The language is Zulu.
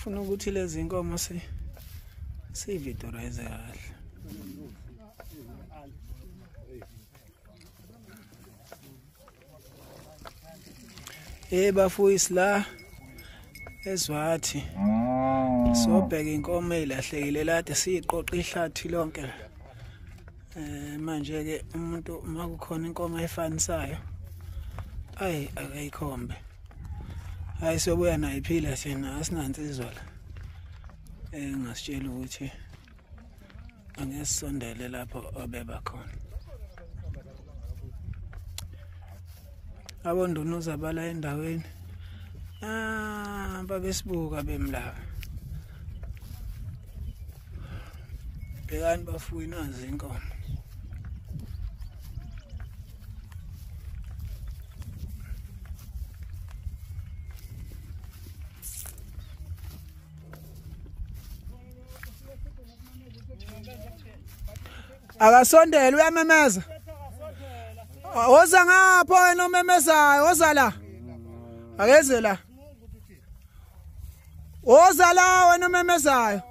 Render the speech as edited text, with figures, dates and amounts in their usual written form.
Funa ukuthi lezi inkomo sividorize kahle. Bafuyisi la eZwathi sobheka inkomo ezilahlekile lade siyiqoqa ihlathi lonke. Manje ke umuntu uma kukhona inkomo ayifanisayo ayi akayikhombe. Hayi sobuya nayo iphila thina asinansizwa la engasitshela ukuthi angesondele lapho obeba khona. Abondunuza bala endaweni babesibuka bemlaba. Bhekani bafuyi nazi inkomo. Akasondele uyamemeza. Woza ngapho wena omemezayo, woza la. Akeze la. Woza la wena omemezayo.